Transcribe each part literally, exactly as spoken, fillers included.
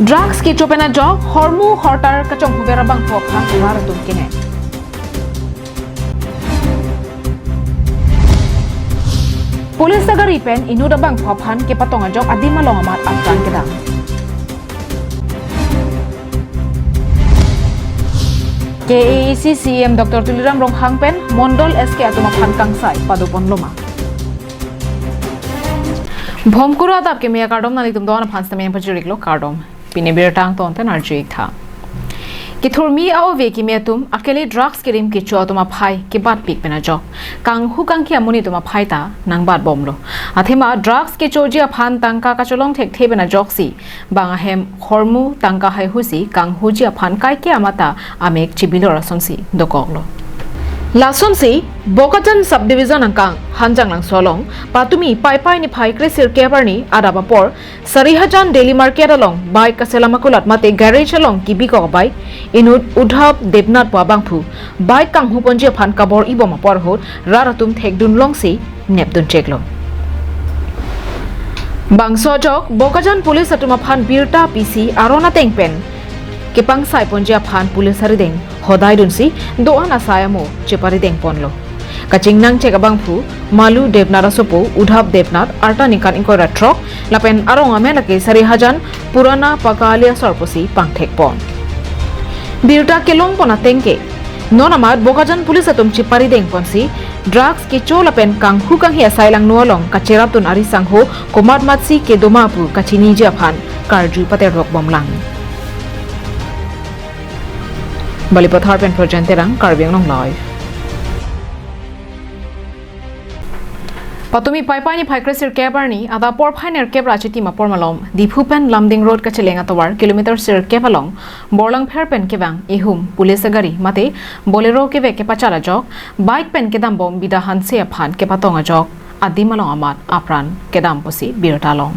Drugs kecho pen ajok, hormu hortar kachonghuver abangphu aphan rat atum kene. Police agari pen inut abangphu aphan kepatong ajok adim along amat apran kedam. K A A C C E M Doctor Tuliram Ronghang pen Mondol S K atum aphan kangsai padoponloma. Bhomkuru adap keme akardom, nanglitum do-an aphan sitame pajiriklo kardom. Pini birta angton pen arju-ik tha. Kethurmi a-ove kimi atum akele drugs kerim kecho atum aphai kebatpik pen ajok, kanghu kanghi amonit atum aphai ta nangbatbomlo. Athema drugs kechoji aphan tangka kacholong thekthe pen ajoksi bang ahem hormu tangka haihusi kanghuji aphan kaike amat ta amek chibilor asonsi dokoklo. Lasonsi Bokajan Subdivision angkang Hanjanglangso along patumi Paipai niphai kresirkep arni adap apor Sarihajan Daily Market along bike kaselam akulat mate garage along kibikok bike inut Udhap Debnath pu abangphu bike kanghuponji aphan kabor-ibom apor ahut rat atum thekdunlongsi nepduncheklo. Bangso ajok Bokajan Police atum aphan birta pisi aron ateng pen kepangsaiponji aphan police arideng hodaidunsi do-an asai amo cheparidengponlo. Kachingnangchek abangphu Malu Debnath asopo Udhap Debnath, arta ningkan ingkoi ra throk, lapen arong amen lake Sarihajan Purana Paka Ali asor pusi pangthekpon. Birta kelongpon ateng ke, non amat Bokajan Police atum cheparidengponsi drugs kecho lapen kanghu kanghi asai langno along kacherapdun ari sangho komatmatsi kedoma pu kachiniji aphan karju paterdokbomlang. Balipathar pen Projen Terang, Karbi Anglong Live. Patumi Paipai niphai kresirkep arni adap porphai nerkep ra chitim apor malom Diphu pen Lumding Road kacheleng atovar kilometer sirkep along Borlangpher pen kevang ihum police agari mate Bolero kevek kepachat ajok bike pen kedambom Bida Hanse aphan kepatong ajok adim along amat apran kedam pusi birta long.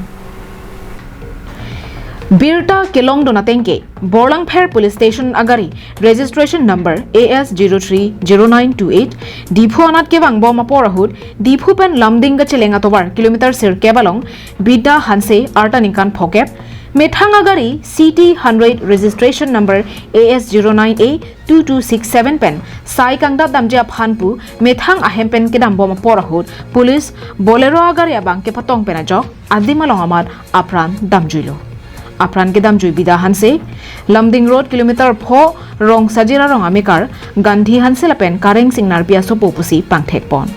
Birta kelongdun ateng ke Borlangpher Police Station agari registration number A S zero three zero nine two eight Diphu anat kevangbom apor ahut Diphu pen Lumding kacheleng atovar kilometer sirkep along Bida Hanse, arta ningkan phokep, methang agari C T hundred registration number A S zero nine A two two six seven pen sai kangdat damji aphan pu methang ahem pen kedambom apor ahut police Bolero agari abang kepatong pen ajok adim along amat apran damjuilo. Apran kedamjui Bida Hanse, Lumding Road kilometer pho Rongsajir arong amekar Gandhi Hanse lapen Kareng Sing Narpi asopo pusi pangthekpon.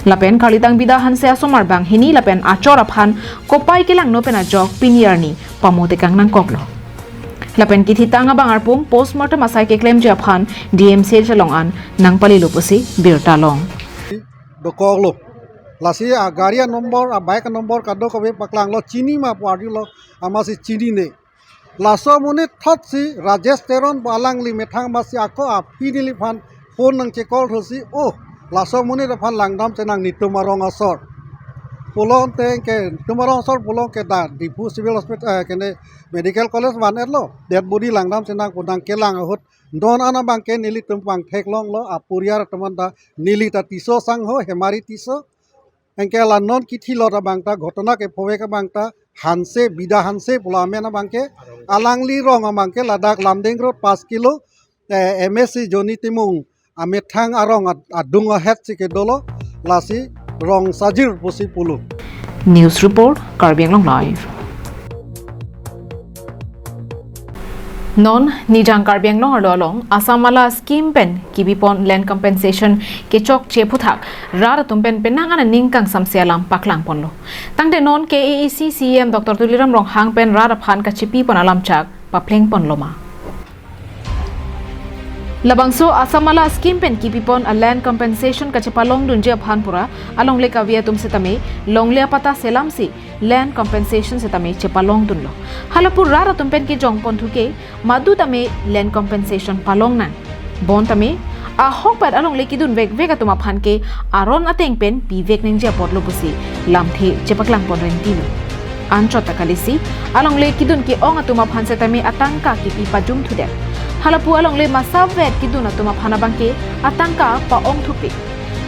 Lapen karlitang Bida Hanse asomar banghini lapen achor aphan kopai kelangno pen ajok pini arni pamotekang nangkoklo. Lapen kithitang abang arpum postmortem asai keklemji aphan D M C H along an nangpalilo pusi birta long. Dokoklo. Lasi agari anombor, abike anombor kadokave paklanglo, chini ma pu arjulo, amatsi chinine. Laso amonit thotsi Rajesh Teron pu alangli methang amatsi ako aphi neliphan phone nangchecall thusi, oh, laso amonit aphan langdam chenang netum arong asor. Pulo tangte netum arong asor pulo ke da Diphu Civil Hospital, eh, kene Medical College van-etlo, dead body langdam chenang pu nangkelang ahut don an abang ke nelitum pangtheklonglo, aporial atum an ta neli ta Tisso sangho, Hemari Tisso. Anke la non kithilot abang ta, ghotona kephovek abang ta, Hanse, Bida Hanse pulo amen abang ke, alangli rong abang ke ladak Lumding Road pas kilo, eh, M A C Johnny Timung amethang arong ad-, adung ahetsi kedolo, lasi Rongsajir pusi pulo. News report, Karbi Anglong Live. Non Nijang Karbi Anglong arlo along Assamala scheme pen kibipon land compensation kechokche aphuthak rat atum pen penang an aning kangsamse alam paklangponlo. Tangte non K A A C C E M Doctor Tuliram Ronghang pen rat aphan kachipipon alamchak paplengponloma. Labangso Assamala scheme pen kibipon a land compensation kachepalongdunji aphan pura alongle kave atum setame longle apatta selamsi land compensation setame chepalongdunlo. Halapu rat atum pen kejongponthu ke madu tame land compensation palong nang. Bon tame ahokpet alongle kedun vekvek atum aphan ke aron ateng pen pivek nangji apotlo pusi lamthe chepaklangpon rengtilo. Anchot ta kalisi, alongle kedun ke-ong atum aphan setame atangka kipi pajumthudet. Halapu alongle masavet kedun atum aphan abang ke atangka pa-ongthupik.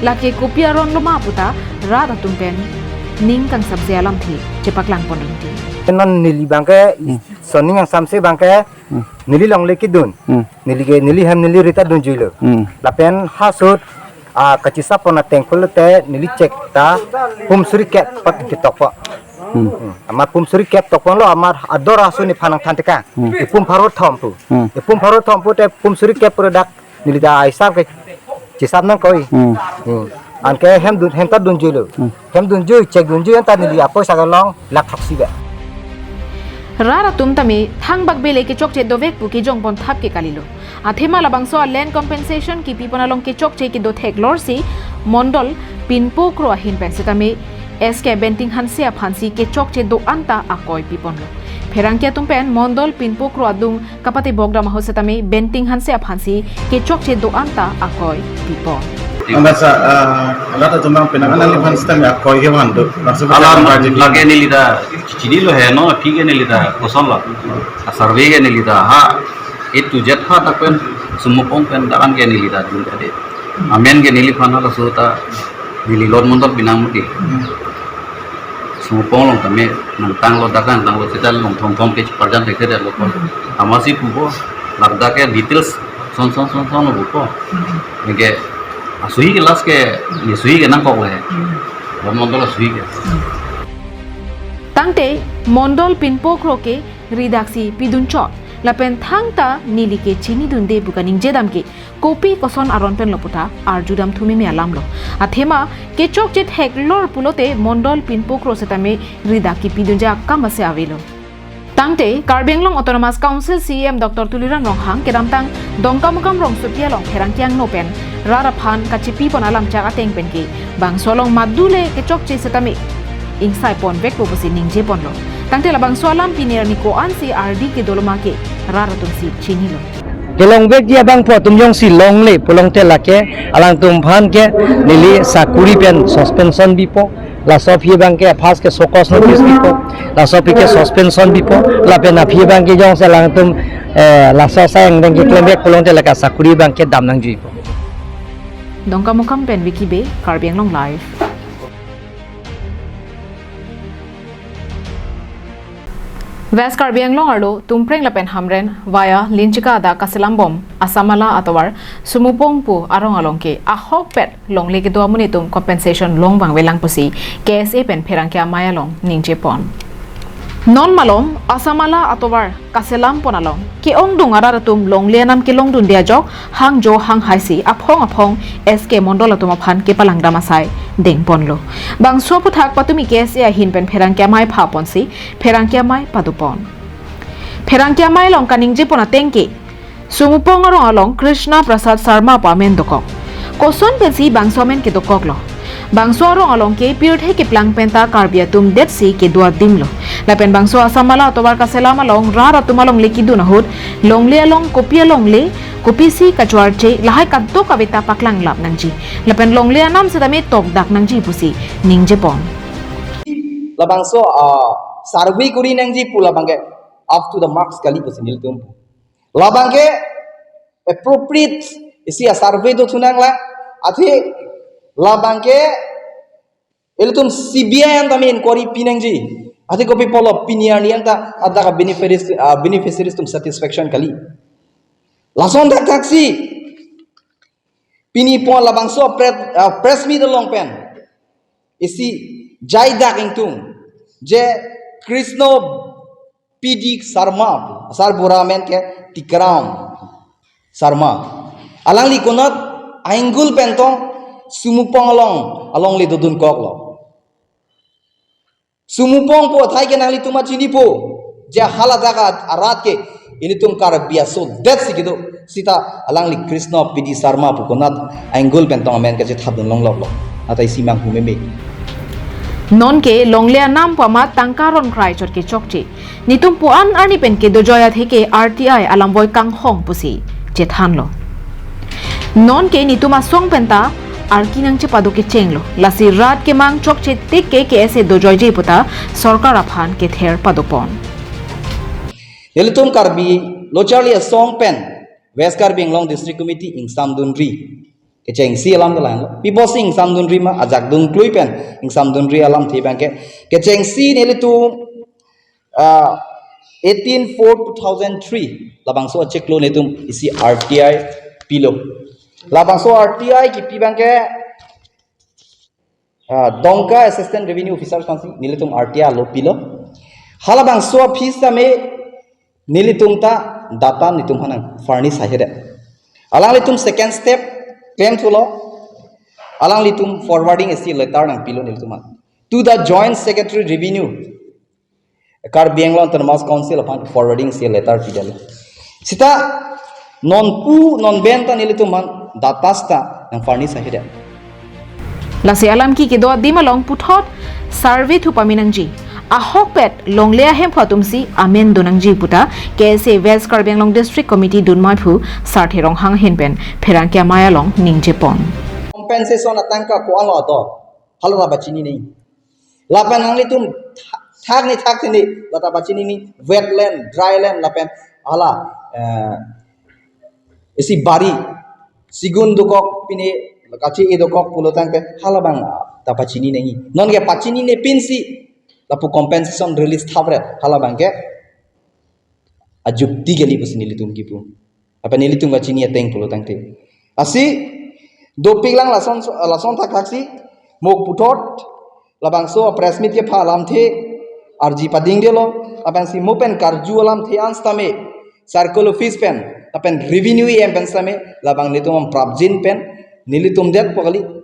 Lake kopi aronloma puta rat atum pen ning kangsapse alamthe chepaklang pon ringti. Non neli abangke, hmm, son ning kangsamse abangke, hmm, neli longle kedun. Hmm. Neli ke, neli hem neli ri ta dunjuilo. Hmm. Lapen ha ahut, ah, kachesap pon ateng pulote neli chek ta pum suri kep pat ketokpo. Hmm. Hmm. Amat pum suri kep tokponlo, amat ador aso nephan nangthan tekang. Hmm. Ipum pharo thom pu. Hmm. Ipum pharo thom pute pum suri kep pura dak neli ta aisap ke chesap nangkoi. Hmm. Hmm. Anke hem dun, hem ta dunjuilo. Hmm. Hem dunjui, chek dunjui anta neli apoisa kelong lakh throksi be. Rat atum tame thangbak bele kechokche dovek pu kejong pon thap ke kalilo. Athema labangso a land compensation kipi pon along kechokche kedo theklor si Mondol Pinpo Kro ahin pen setame S K Benting Hanse aphansi kechokche do-an ta akoi piponlo. Pherangke atum pen Mondol Pinpo Kro adung kapatebok dam ahut setame Benting Hanse aphansi kechokche do-an ta akoi pipon. Anda sa, ah, rat atum abang penang anang aphan setame akoi kevan do. Langsung alam sa lake neli ta chinilo he, no, aphi ke neli ta kosonlo. A survey ke neli ta ha A to Z ha dak pen Sumupong pen dak an ke neli ta dun tadi. Amen ke neliphan halaso ta neli lot mondol pinang muti. Sumupong along tame nangtanglo, dak nangtanglo, seta along thom thom ke parjan thekthedetlo ko. Amatsi pupo, ladak ke details son son son son pupo. Anke asuhi ke last ke, ye suhi ke nangkokle. Lot mondol asuhi ke. Tangte Mondol Pinpo Kro ke ridaksi pidunchot. Lapen thangta neli ke chinidunde pu kaningjedam ke kopi koson aron penlo puta arjudam thu meme alamlo. Athema kechokche theklor pulote Mondol Pinpo Kro setame ridak kipidunji akam ase avelo. Tangte Karbi Anglong Autonomous Council C E M Doctor Tuliram Ronghang kedamtang Dongkamukam rongsopi along pherangke angno pen rat aphan kachepi pon alam chak ateng pen ke bangso along madule kechokche setame ingsai ponvekpo pusi ningje ponlo. Tangte labangso alam pini arni ko-ansi ardi kedolo ma ke rat atumsi chinilo. Kelongvekji abangpo atum jongsi longle pulote lake alangtum aphan ke neli sakuri pen suspension bipo, laso aphi abangke first ke show cause notice bipo, laso aphi ke suspension bipo, lapen aphi abangke jongsi alangtum, eh, laso asai angdeng keklemvek pulote lake sakuri abangke dam nangjuipo. Dongkamukam pen Vicky Bey, Karbi Anglong Live. West Karbi Anglong arlo Tumpreng lapen Hamren via Linchika adak kaselambom Assamala atovar Sumupong pu arong along ke ahokpet longle kedo amonit atum compensation long vangvelang pusi K S A pen pherangke amei along ningje pon. Non malom Assamala atovar kaselam pon along ke-ongdung arat atum longle anam kelongdunde ajok hangjo hanghaisi aphong aphong S K Mondol atum aphan kepalangdam asai dengponlo. Bangso aphuthak patumi K S A ahin pen pherangke amei pha ponsi pherangke amei padopon. Pherangke amei along kaningje pon ateng ke Sumupong arong along Krishna Prasad Sarma pu amen dokok. Koson pensi bangso amen kedokoklo? Bangso arong along ke pirthe keplang penta Karbi atum detsi kedo adimlo. Lapen bangso Assamala atovar kaselam along rat atum alongle kedun ahut longle along kopi alongle, kopisi kachoarche lahai kadokave ta paklanglap nangji. Lapen longle anam setame tokdak nangji pusi ningje pon. Labangso, ah, survey kuri nangji pu labangke up to the marks kali pusi nelitum. Labangke appropriate isi a-survey do thunanglang, athe labangke ilitum C B I an tame inquiry pinangji. Athe kopi pulo pini arni anta adaka beneficiaries, ah, beneficiaries atum satisfaction kali. Lason dak daksi pini pon labangso press, ah, press meet along pen isi jaidak ingtung je Krishna P D Sarma, sarbura amen ke Tikram Sarma. Alangli konat ainggul pen tong Sumupong along, alongle dodunkoklo. Sumupong pu athai ke nanglitum chinipo, je hala jaga arat ke ilitum Karbi aso detsi kedo, seta alangli Krishna P D Sarma pu konat ainggul pen tong amen kachethadun longloklo. Athai si manghu meme. Nonke longle anam pu amat tangka ron krai chot kechokche. Netum pu-an arni pen kedojoi atheke R T I alam boi kanghong pusi chethanlo. Nonke netum asong penta arki nangchepado kechenglo. Lasi rat kemang chokche tik ke K S A dojoije puta sorkar aphan kether padopon. Nelitum Karbi lo charli asong pen West Karbi Anglong District Committee ingsamdunri. Kechengsi alam ke lahenlo. Pi apotsi ingsamdunri ma, ajak dun klui pen ingsamdunri alamthe abangke. Kechengsi nelitum, ah, eighteen four two thousand three labangso achiklo nelitum isi R T I pilo. Labangso R T I kipi abangke, ah, Dongka Assistant Revenue Officer aphansi nelitum R T I alo pilo. Halabangso aphi sitame nelitum ta data nelitum aphan nang furnish ahedet. Alanglitum second step claim thulo. Alanglitum forwarding isi letter nangpilo nelitum aphan. To the Joint Secretary Revenue, Karbi Anglong Autonomous Council aphan forwarding isi letter pidetlo. Sita non pu non pen ta nelitum aphan data sita nang furnish ahedet. Lasi alam ke kedo adim along puthot survey thu pame nangji. Ahokpet longle ahemphu atumsi amen do nangji puta K S A West Karbi Anglong District Committee dunmai aphu Sarthe Ronghang ahin pen pherangke amei along ningjepon. Compensation atangka ko-anlo atum, hala ta pachini nangji. Lapen nanglitum thak, thak ni thak sini, la ta pachini nangji, wetland, dryland, lapen hala, eh, isi bari, sigun dokok pine, kachi-e dokok pulo tangte, halabang ta pachini nangji. Non ke pachinine pensi, lapu compensation release thapret, halabang ke ajukti kali pusi nelitum kipu. Apa nelitum kachini ateng pulo tangte. Lasi, dopik lang lason, lason thakthak si, mo puthot, labangso press meet kepha alamthe, arji padingdelo, labangsi mo pen karju alamthe an sitame, circle office pen, lapen revenue E M pen sitame, labang nelitum prapjin pen, nelitum detpo kali.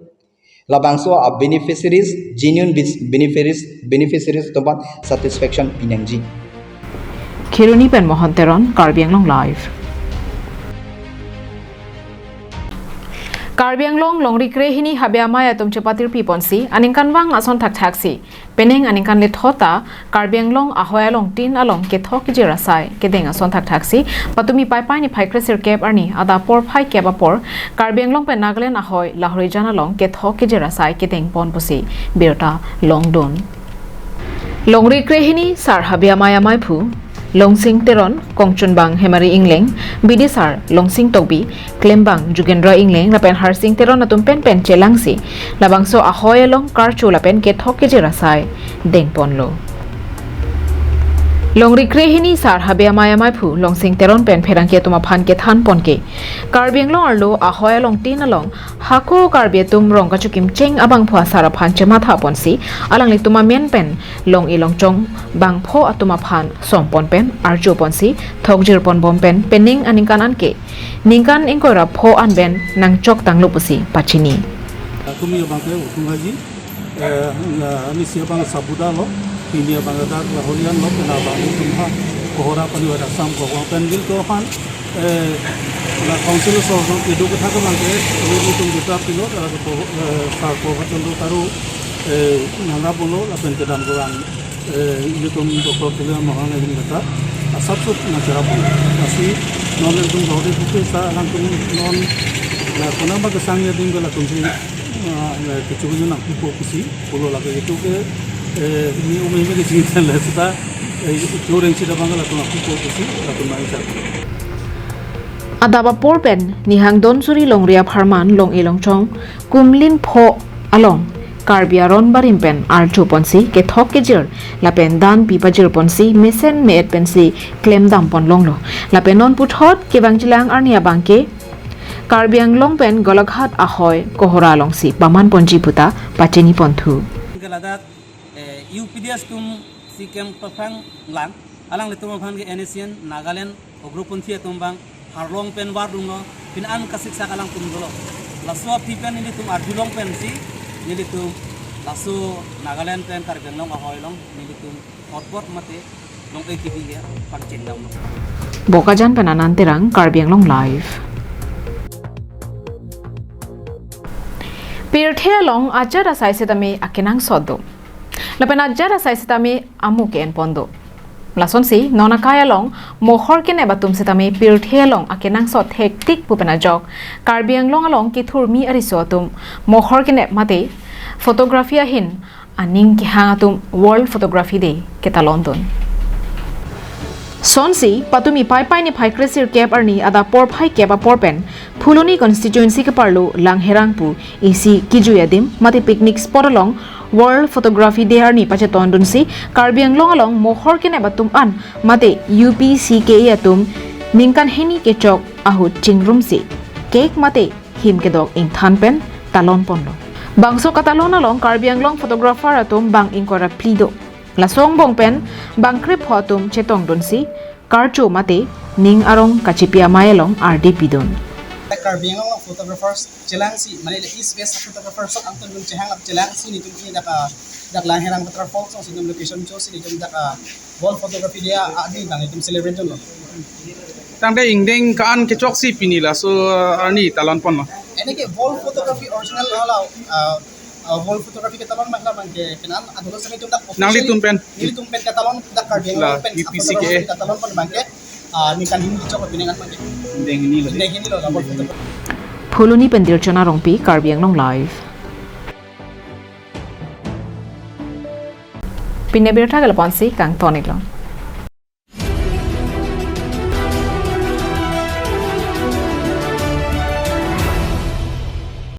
Labangso a beneficiaries, genuine bis-, beneficiaries, beneficiaries atum aphan satisfaction pi nangji. Kheroni pen Mohon Teron, Karbi Anglong Live. Karbi Anglong longri krehini habe amei atum chepatirpi ponsi, aningkanvang ason thakthaksi, penang aningkan lethot ta, Karbi Anglong ahoi along tin along kethok kejir asai kedeng ason thakthaksi, patumi Paipai niphai kresirkep arni adap porphai kep apor Karbi Anglong pen Nagaland ahoi Lahorijan along kethok kejir asai kedeng pon pusi birta longdun. Longri krehini sar habe amei ameiphu Longsing Teron, kongchunbang Hemari Ingleng, bidisar Longsing Tokbi, klembang Jugendra Ingleng lapen Harsing Teron atum penpen chelangsi, labangso ahoi along karcho lapen kethok kejir asai dengponlo. Longri krehini sar habe amei ameiphu Longsing Teron pen pherangke atum aphan kethan ponke, Karbi Anglong arlo ahoi along tin along hako Karbi atum rong kachokim cheng abangphu asar aphan chematha ponsi, alanglitum amen pen long-e longchong bangpho atum aphan som pon pen arjo ponsi thokjir ponbom pen penang aningkan anke ningkan ingkoi ra pho an pen nangchok tanglo pusi pachini. Kumi abang ke utung haji, eh, na, nisi abang Sabuda lo, pini abang adak Lahorijan lo, kena abang itum ha, Kohora pani wadak sam ko, pen bil to han, eh, na council so, so, kedo kethak abang ke, itum kita pilo, eh, ko, eh, sa ko, kachan do taru, eh, nangga bolo, lapen kedam kurang. Eh, ilitum Doctor Tuliram Ronghang ahin kata, asap sup nangcherap. Lasi non ilitum gaudi putih sa alangtum non, ya, konat ba kesang ya ding bela tumsi, ah, ya, kechu kechu nangpupo pusi, pulo lake itu ke, eh, ini umi umi kecil dan lah seta, eh, itu ring sida bang latum nangpupo pusi, latum nangcherap. Adap apor pen, nihang don suri longri apharman long-e longchong, kumlin pho along Karbi aron barim pen archo ponsi kethok kejir lapen dan pi pajir ponsi mesen me-et pensi klemdam pon longlo. Lapen non puthot kevang jilang arni abang ke Karbi Anglong pen Golaghat ahoi Kohora alongsi paman ponji puta pachini ponthu. Ke ladak, eh, U P D S atum si kem paphang lang, alanglitum aphan ke N S C N Nagaland ugroponthi atum abang harlong pen vardunlo, pini an kasiksak alangtum dolo. Laso aphi pen nelitum arjulong pensi, nelitum laso Nagaland pen Karbi Anglong ahoi along, nelitum hotpot mate long-e kebi ya pangchengdamlo. Bokajan pen Anand Terang, Karbi Anglong Live. Pirthe along ajat asai sitame akenangsot do. Lapen ajat asai sitame amu ke-en pon do. Lasonsi, non akai along, mohor kenep atum sitame pirthe along akenangsot hektik pu pen ajok, Karbi Anglong along kethurmi ariso atum, mohor kenep mate, photography ahin, aning kehang atum World Photography Day ketalon dun. Sonsi, patumi Paipai niphai kresirkep arni adap porphai kep apor pen, Phuloni constituency keparlo Langherang pu isi kejui adim mate picnic spot along World Photography Day arni pachetondunsi Karbi Anglong along mohor kenep atum an mate U P C K A atum ningkan hini kechok ahut chingrumsi cake mate him kedok ingthan pen talon ponlo. Bangso katalon along Karbi Anglong photographer atum bang ingkoi ra phli do. Laso angbong pen bang krepho atum chetongdunsi karcho mate ning arong kachipi amei along ardi pidun. Karbi Anglong photographers chelangsi, mane East West photographers angtun dun chehang ap chelangsi netum pini dak, ah, dak Langherang Waterfalls alongsi netum location chosi netum dak, ah, World Photography Day, ah, arni bang netum celebrate dunlo. Tangte ingdeng ka-an kechoksi pini laso, ah, arni talon ponlo. Ene ke World Photography original hala, ah, ah, World Photography ketalon bang la bang ke kenan adolo sami tum dak officially nanglitum pen. Nelitum pen ketalon dak Karbi Anglong la pen U P C K A photography ketalon pon bang ke, ah, ningkan hini chok pini kan bang ke. Ingdeng hini lo. Ingdeng hini lo la World Photography. Phuloni pen Dirchona Rongpi, Karbi Anglong Live. Pini abirta ke lapu-ansi kangton-iklo.